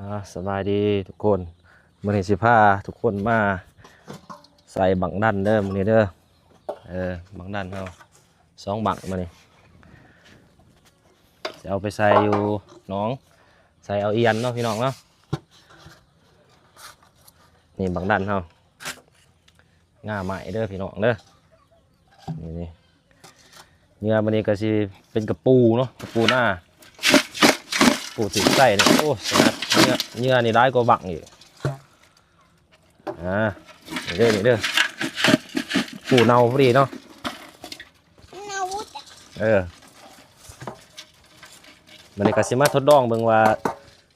ອ່າ ສະບາຍດີທຸກຄົນ, ມື້ນີ້ຊິພາທຸກຄົນມາໃສ່ບັກດັນເດີ ມື້ນີ້ເດີ. ເອີ ບັກດັນເຮົາສອງບັກມື້ນີ້ ຊິເອົາໄປໃສ່ຢູ່ໜອງ ໃສ່ເອົາອຽນເນາະພີ່ນ້ອງເນາະ. ນີ້ບັກດັນເຮົາ ງ່າໄມ້ເດີພີ່ນ້ອງເດີ. ນີ້ໆ ເຫຍື່ອມື້ນີ້ກໍຊິເປັນກະປູເນາະ ກະປູນາ ປູຖືກໃສ່ນີ້. ໂອ້ ສະໜັດ ເຫຍື່ອ ເຫຍື່ອນີ້ຫຼາຍກວ່າບັກອີກ. ອ່າ ນີ້ເດີ ນີ້ເດີ ປູເນົ່າພໍດີເນາະ. ເນົ່າ ເອີ ບັດນີ້ກໍຊິມາທົດລອງເບິ່ງວ່າ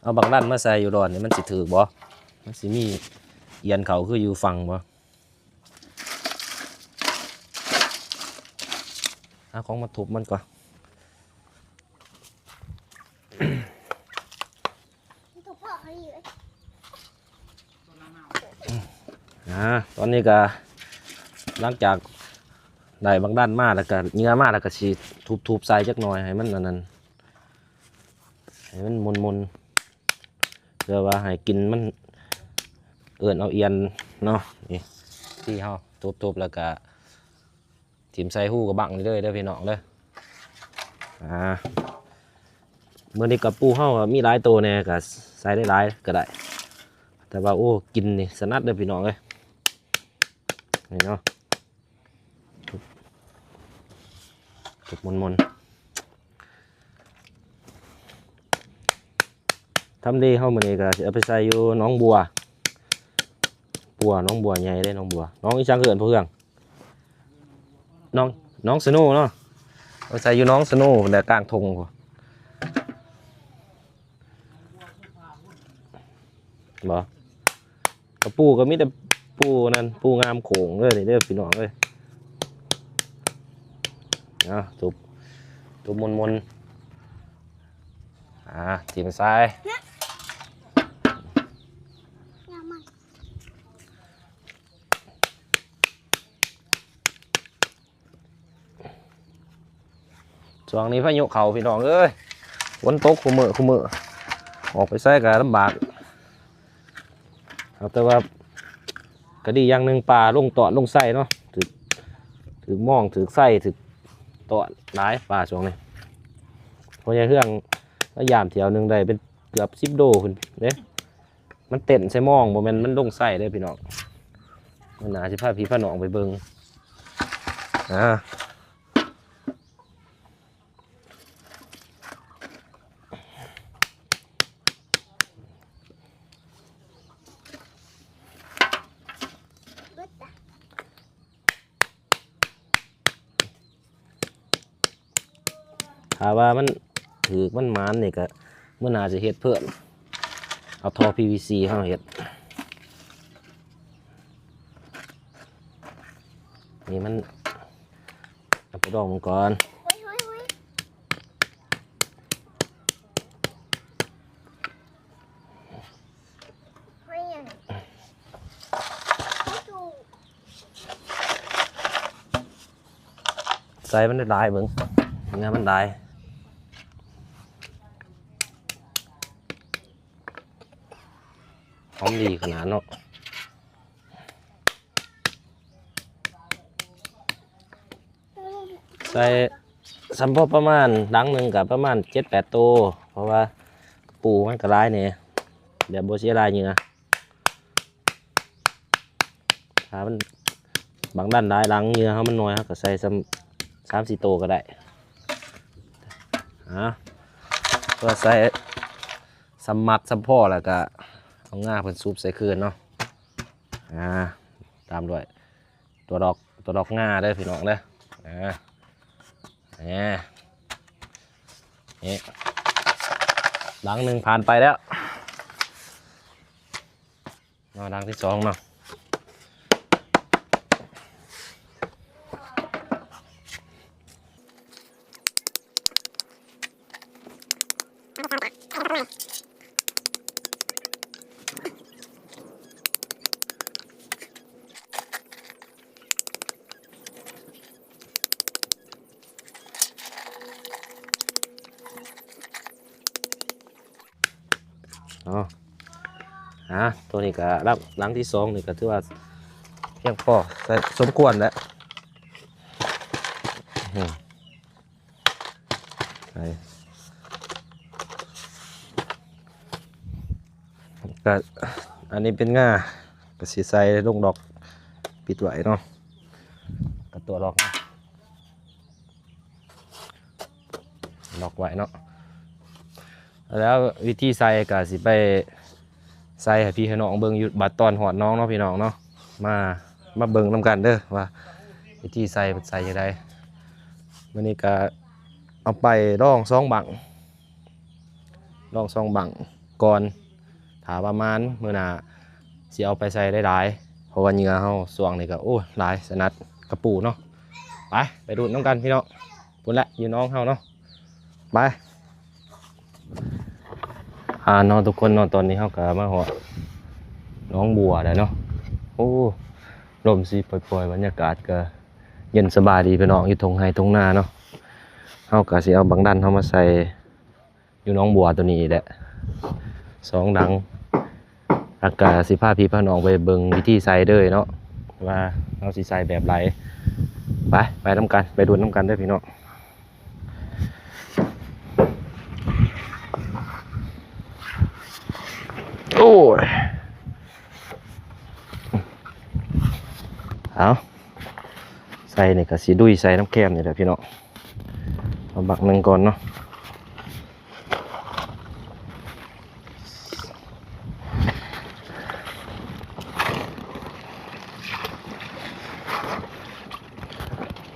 ເອົາບັກດັນມາໃສ່ຢູ່ດອນນີ້ ມັນຊິຖືກບໍ່? ມັນຊິມີອຽນເຂົ້າຄືຢູ່ຝັ່ງບໍ່? ຫາຂອງມາທຸບມັນກ່ອນ. ອ່າ ຕອນນີ້ກໍຫຼັງຈາກໄດ້ບັກດັນມາ ແລ້ວກໍເຫຍື່ອມາ ແລ້ວກໍຊິທຸບໆໃສ່ຈັກໜ່ອຍ ໃຫ້ມັນອັນນັ້ນ ໃຫ້ມັນມົນໆ ເພື່ອວ່າໃຫ້ກິ່ນມັນເອີ້ນເອົາອຽນເນາະ. ນີ້ ທີ່ເຮົາທຸບໆ ແລ້ວກະຖິ້ມໃສ່ຮູກະບັກນີ້ເລີຍເດີພີ່ນ້ອງເດີ. ອ່າ ມື້ນີ້ກະປູເຮົາມີຫຼາຍໂຕແດ່ ກະໃສ່ຫຼາຍໆກະໄດ້ ແຕ່ວ່າ ໂອ້ ກິ່ນນີ້ສະໜັດເດີພີ່ນ້ອງເອີຍ. ນີ້ເນາະ ທຸບ ທຸບມົນໆ. ທຳເລເຮົາມື້ນີ້ກໍຊິເອົາໄປໃສ່ຢູ່ໜອງບົວ ບົວ ໜອງບົວໃຫຍ່ເດ້ ໜອງບົວ ໜອງອີ່ສັງເອີ້ນພໍ່ເຮືອງ ໜອງ ໜອງສະໂນເນາະ. ເອົາໄປໃສ່ຢູ່ໜອງສະໂນພຸ້ນແຫຼະ ກາງທົ່ງພຸ້ນ. ບໍ່ ກະປູກໍມີແຕ່ປູນັ້ນ ປູງາມໂຂງເດີນີ້ເດີພີ່ນ້ອງເອີຍ. ເອົາ ທຸບ ທຸບມົນໆ ອ່າ ຖິ້ມໃສ່. ຊ່ວງນີ້ພາຍຸເຂົ້າພີ່ນ້ອງເອີຍ ຝົນຕົກຄູ່ມື້ຄູ່ມື້ ອອກໄປໃສກໍລຳບາກ. ແຕ່ວ່າກໍດີຢ່າງໜຶ່ງ ປາລົງຕອນລົງໄຊເນາະ ຖືກ ຖືກມອງ ຖືກໄຊ ຖືກຕອນຫຼາຍປາຊ່ວງນີ້. ພໍ່ໃຫຍ່ເຮືອງລະຢາມຖ້ຽວໜຶ່ງໄດ້ເປັນເກືອບສິບໂລພຸ້ນເດ້. ມັນເຕັ້ນໃສ່ມອງ ບໍ່ແມ່ນມັນລົງໄຊເດ້ພີ່ນ້ອງ. ມື້ໜ້າຊິພາພີ່ພານ້ອງໄປເບິ່ງ. ອ່າ ຖ້າວ່າມັນຖືກມັນໝານນີ້ກະ ມື້ໜ້າຊິເຮັດເພີ່ມ ເອົາທໍ່ພີວີຊີເຮົາເຮັດ. ນີ້ມັນ ເອົາໄປດອງມັນກ່ອນ. ໃສ່ມັນຫຼາຍໆ ເບິ່ງ ເນື້ອມັນຫຼາຍ ຫອມດີຂະໜາດເນາະ. ໃສ່ສ່ຳພໍປະມານ ຫຼັງໜຶ່ງກະປະມານເຈັດແປດໂຕ ເພາະວ່າປູມັນກະຫຼາຍແດ່ ແບບບໍ່ເສຍລາຍເຫຍື່ອ. ຖ້າມັນບັກດັນຫຼາຍ ຫຼັງເຫຍື່ອເຮົາມັນໜ້ອຍ ເຮົາກະໃສ່ສ່ຳສາມສີ່ໂຕກະໄດ້. ອ່າ ເພື່ອໃສ່ສ່ຳມັດສ່ຳພໍ ແລ້ວກະເອົາງາເພິ່ນຊຸບໃສ່ຄືນເນາະ. ອ່າ ຕາມດ້ວຍ ຕົວດອກ ຕົວດອກງາເດີພີ່ນ້ອງເດີ. ອ່າ ນີ້ ນີ້ ຫຼັງໜຶ່ງຜ່ານໄປແລ້ວ ເນາະ ຫຼັງທີສອງເນາະ. ເນາະ ອ່າ ຕົວນີ້ກໍຫຼັງ ຫຼັງທີສອງນີ້ກໍຖືວ່າພຽງພໍສົມຄວນແລ້ວ. ອືມ ໃສ່ ກໍອັນນີ້ເປັນງ່າ ກໍຊິໃສ່ລົງດອກ ປິດໄວ້ເນາະ ກັບຕົວດອກ ລັອກໄວ້ເນາະ. ແລ້ວວິທີໃສ່ກໍຊິໄປໃສ່ໃຫ້ພີ່ໃຫ້ນ້ອງເບິ່ງຢູ່ບາດຕອນຮອດໜອງເນາະ ພີ່ນ້ອງເນາະ. ມາ ມາເບິ່ງນຳກັນເດີວ່າວິທີໃສ່ເພິ່ນໃສ່ຈັ່ງໃດ. ມື້ນີ້ກໍເອົາໄປລອງສອງບັ້ງ ລອງສອງບັ້ງກ່ອນ ຖ້າວ່າໝານມື້ໜ້າຊິເອົາໄປໃສ່ຫຼາຍໆ ເພາະວ່າເຫຍື່ອເຮົາຊ່ວງນີ້ກໍ ໂອ້ ຫຼາຍ ສະໜັດກະປູເນາະ. ໄປ ໄປລຸ້ນນຳກັນພີ່ນ້ອງ. ພຸ້ນແຫຼະ ຢູ່ໜອງເຮົາເນາະ ໄປ. ອ່າ ເນາະ ທຸກຄົນເນາະ ຕອນນີ້ເຮົາກໍມາຮອດໜອງບົວແລ້ວເນາະ. ໂອ້ ລົມຊິປ່ອຍໆ ບັນຍາກາດກໍເຢັນສະບາຍດີພີ່ນ້ອງ ຢູ່ທົ່ງໄຮ່ທົ່ງນາເນາະ. ເຮົາກໍຊິເອົາບັກດັນເຮົາມາໃສ່ ຢູ່ໜອງບົວຕົວນີ້ແຫຼະ ສອງດັງ. ແລ້ວກະຊິພາພີ່ພານ້ອງໄປເບິ່ງວິທີໃສ່ເດີເນາະ ວ່າເຮົາຊິໃສ່ແບບໃດ. ໄປ ໄປນຳກັນ ໄປລຸ້ນນຳກັນເດີພີ່ນ້ອງ. ໂອ້ຍ ເອົາ ໃສ່ນີ້ກໍຊິດຸຍໃສ່ນຳແຄມນີ້ແຫຼະພີ່ນ້ອງ. ເອົາບັກໜຶ່ງກ່ອນເນາະ.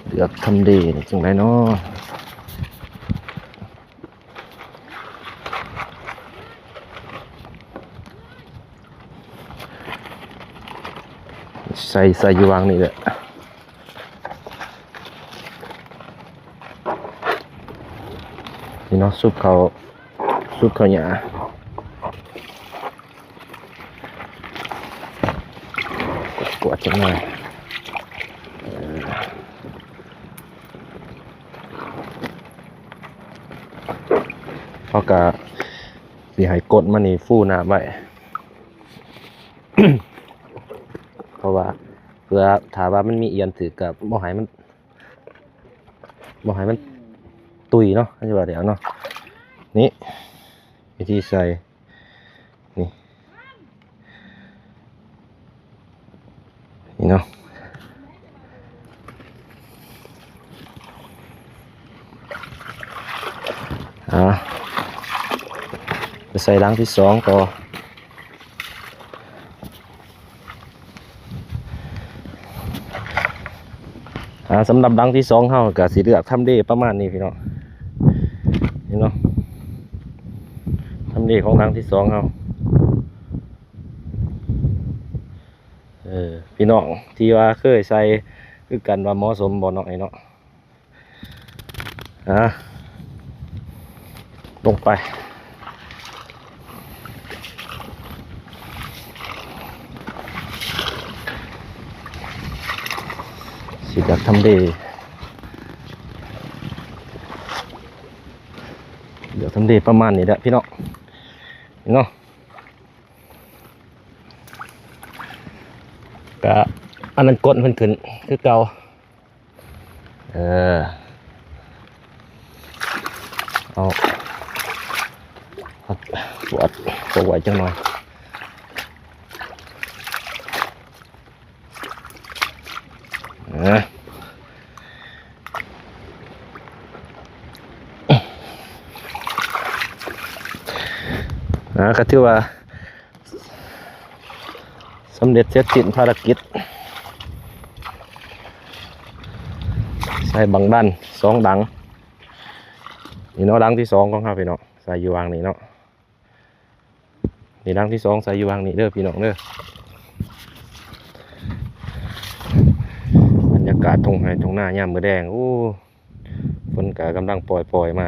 ເລືອກທຳເລຈັ່ງໃດເນາະ. ໃສ່ ໃສ່ຢູ່ຫວ່າງນີ້ແຫຼະ ນີ້ເນາະ. ຊຸບເຂົ້າ ຊຸບເຂົ້າຫຍ້າ ກວດໆຈັກໜ່ອຍ. ເອີ ເຮົາກະຊິໃຫ້ກົດມັນນີ້ຟູນ້ຳໄວ້ ເພາະວ່າເພື່ອຖ້າວ່າມັນມີອຽນຖືກ ກໍບໍ່ໃຫ້ມັນ ບໍ່ໃຫ້ມັນຕຸຍເນາະ ອັນນີ້ວ່າແລ້ວເນາະ. ນີ້ ວິທີໃສ່ ນີ້ ນີ້ເນາະ. ອ່າ ໄປໃສ່ຫຼັງທີສອງຕໍ່. ອ່າ ສຳລັບຫຼັງທີສອງເຮົາກໍຊິເລືອກທຳເລປະມານນີ້ພີ່ນ້ອງ ເຫັນເນາະ ທຳເລຂອງຫຼັງທີສອງເຮົາ. ເອີ ພີ່ນ້ອງທີ່ວ່າເຄີຍໃສ່ຄືກັນວ່າເໝາະສົມບໍ່ເນາະ ນີ້ເນາະ. ອ່າ ລົງໄປ ຊິດັກທຳເລ ດຽວທຳເລປະມານນີ້ແຫຼະພີ່ນ້ອງ ເນາະ. ກະອັນນັ້ນກົດເພິ່ນຂຶ້ນຄືເກົ່າ. ເອີ ເອົາ ເອົາປອດ ປົກໄວ້ຈັກໜ່ອຍ. ເອີ ອ່າ ກໍຖືວ່າ ສຳເລັດເສັດສິ້ນພາລະກິດ ໃສ່ບັກດັນສອງດັງ ນີ້ເນາະ ດັງທີສອງຂອງເຮົາພີ່ນ້ອງ ໃສ່ຢູ່ຫວ່າງນີ້ເນາະ ນີ້ດັງທີສອງໃສ່ຢູ່ຫວ່າງນີ້ເດີພີ່ນ້ອງເດີ. ບັນຍາກາດທົ່ງໄຮ່ທົ່ງນາຍາມມື້ແລງ ໂອ້ ຝົນກໍກຳລັງປ່ອຍໆມາ.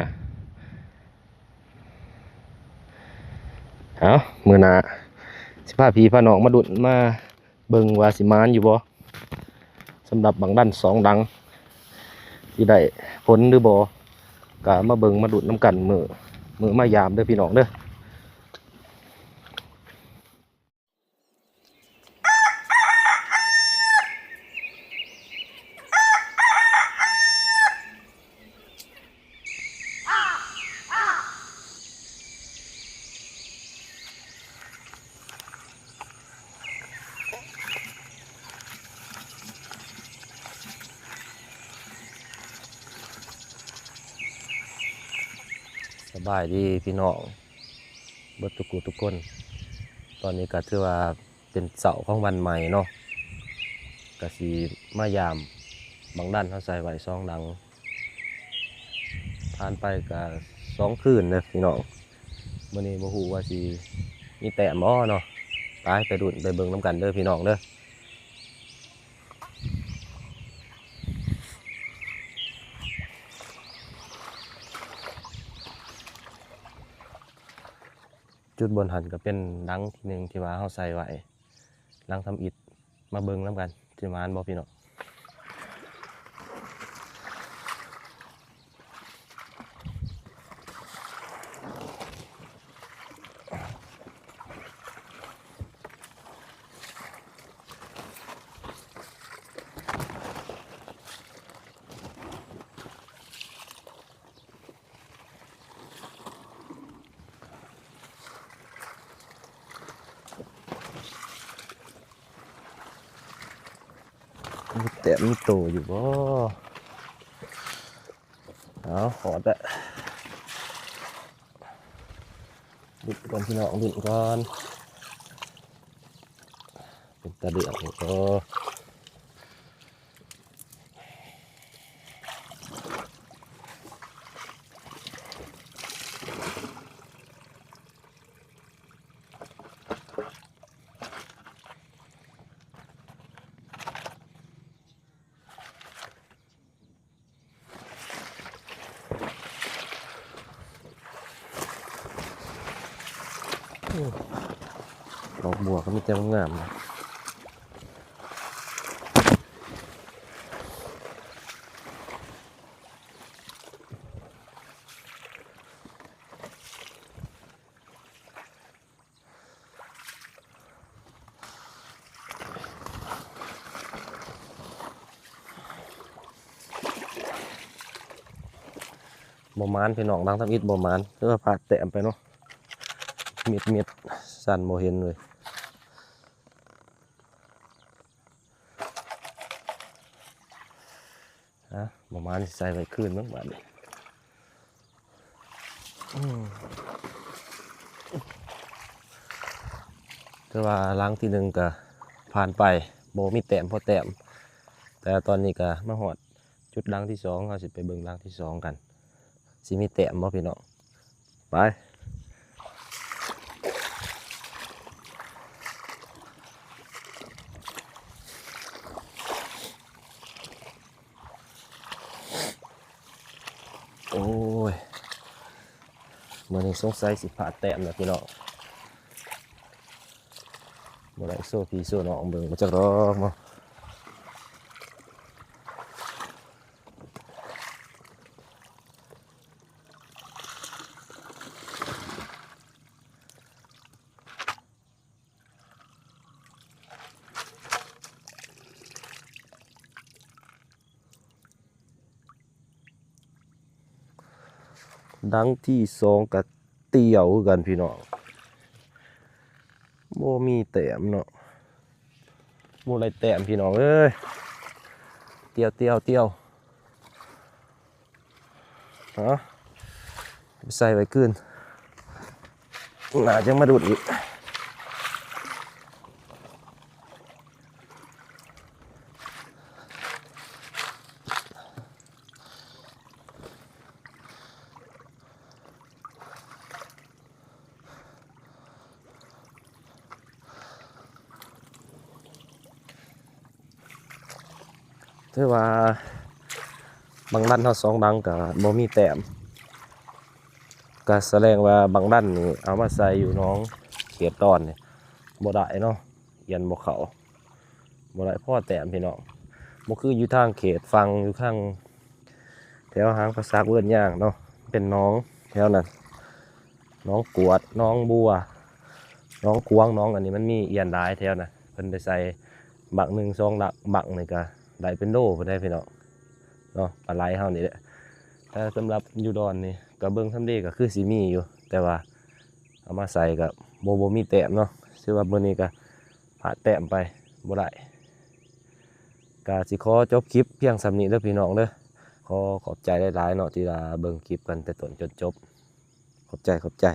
ເອົາ ມື້ໜ້າຊິພາພີ່ພານ້ອງມາລຸ້ນມາເບິ່ງວ່າຊິໝານຢູ່ບໍ່ ສຳລັບບັກດັນສອງດັງ ຊິໄດ້ຜົນຫຼືບໍ່ ກະມາເບິ່ງມາລຸ້ນນຳກັນມື້ ມື້ມາຢາມເດີພີ່ນ້ອງເດີ. ສະບາຍດີພີ່ນ້ອງເບິດທຸກຜູ້ທຸກຄົນ. ຕອນນີ້ກໍຖືວ່າເປັນເຊົ້າຂອງວັນໃໝ່ເນາະ, ກໍຊິມາຢາມບັກດັນເຮົາໃສ່ໄວ້ສອງຫຼັງ. ຜ່ານໄປກໍສອງຄືນເດີພີ່ນ້ອງ. ມື້ນີ້ບໍ່ຮູ້ວ່າຊິມີແຕ້ມບໍ່ເນາະ. ໄປ ໄປລຸ້ນໄປເບິ່ງນຳກັນເດີພີ່ນ້ອງເດີ. ຈຸດບ່ອນຫັ້ນກໍເປັນຫຼັງທີໜຶ່ງທີ່ວ່າເຮົາໃສ່ໄວ້, ຫຼັງທຳອິດ. ມາເບິ່ງນຳກັນ ຊິໝານບໍ່ພີ່ນ້ອງ. ມີແຕ້ມມີໂຕຢູ່ບໍ່? ເອົາ ຮອດແລ້ວ. ລຸ້ນກ່ອນພີ່ນ້ອງ, ລຸ້ນກ່ອນ. ເປັນຕາເຫຼືອກຢູ່ບໍ່? ໂອ້ ດອກບົວກໍມີແຕ່ງາມ. ບໍ່ໝານພີ່ນ້ອງ, ຫຼັງທຳອິດບໍ່ໝານ, ຄືວ່າພາດແຕ້ມໄປເນາະ. ມິດໆ ສັ່ນບໍ່ເຫັນເລີຍ. ຮະ ປະມານຊິໃສ່ໄວ້ຄືນເບິ່ງບາດນີ້. ອືມ ແຕ່ວ່າຫຼັງທີໜຶ່ງກະຜ່ານໄປ ບໍ່ມີແຕ້ມພໍແຕ້ມ, ແຕ່ຕອນນີ້ກະມາຮອດຈຸດຫຼັງທີສອງ, ເຮົາຊິໄປເບິ່ງຫຼັງທີສອງກັນ ຊິມີແຕ້ມບໍ່ພີ່ນ້ອງ. ໄປ. ໂອ້ຍ ມື້ນີ້ສົງໄສຊິພາດແຕ້ມແລ້ວພີ່ນ້ອງ, ບໍ່ໄດ້ໂຊພີ່ໂຊນ້ອງເບິ່ງ ບໍ່ຈັກດອກເນາະ. ຫຼັງທີສອງກະຕຽວຄືກັນພີ່ນ້ອງ, ບໍ່ມີແຕ້ມເນາະ, ບໍ່ໄດ້ແຕ້ມພີ່ນ້ອງເອີຍ. ຕຽວ ຕຽວ ຕຽວ. ເອົາ ໃສ່ໄວ້ຄືນ ໜ້າຈະມາດຸດອີກ. ຖືວ່າບັກດັນເຮົາສອງຫຼັງກະບໍ່ມີແຕ້ມ, ກະສະແດງວ່າບັກດັນນີ້ເອົາມາໃສ່ຢູ່ໜອງເຂດດອນນີ້ບໍ່ໄດ້ເນາະ, ຢ້ານບໍ່ເຂົ້າ ບໍ່ໄດ້ພໍແຕ້ມພີ່ນ້ອງ. ບໍ່ຄືຢູ່ທາງເຂດຝັ່ງ ຢູ່ທາງແຖວຫາງປາສາດເວີນຍາງເນາະ, ເປັນໜອງແຖວນັ້ນ ໜອງກວດ ໜອງບົວ ໜອງຂວາງ ໜອງອັນນີ້ ມັນມີອ່ຽນຫຼາຍແຖວນະ. ເພິ່ນໄປໃສ່ບັກໜຶ່ງສອງຫຼັກ ບັກນີ້ກະໄດ້ເປັນໂລພຸ້ນເດ້ພີ່ນ້ອງເນາະ, ປາໄຫຼເຮົານີ້ແຫຼະ. ແຕ່ສຳລັບຢູ່ດອນນີ້ກະເບິ່ງທຳເລກະຄືຊິມີຢູ່, ແຕ່ວ່າເອົາມາໃສ່ກະບໍ່ ບໍ່ມີແຕ້ມເນາະ. ຖືວ່າມື້ນີ້ກະພາດແຕ້ມໄປບໍ່ໄດ້. ກະຊິຂໍຈົບຄລິບພຽງສ່ຳນີ້ເດີພີ່ນ້ອງເດີ. ຂໍຂອບໃຈຫຼາຍໆເນາະ ທີ່ວ່າເບິ່ງຄລິບກັນແຕ່ຕົ້ນຈົນຈົບ. ຂອບໃຈ ຂອບໃຈ.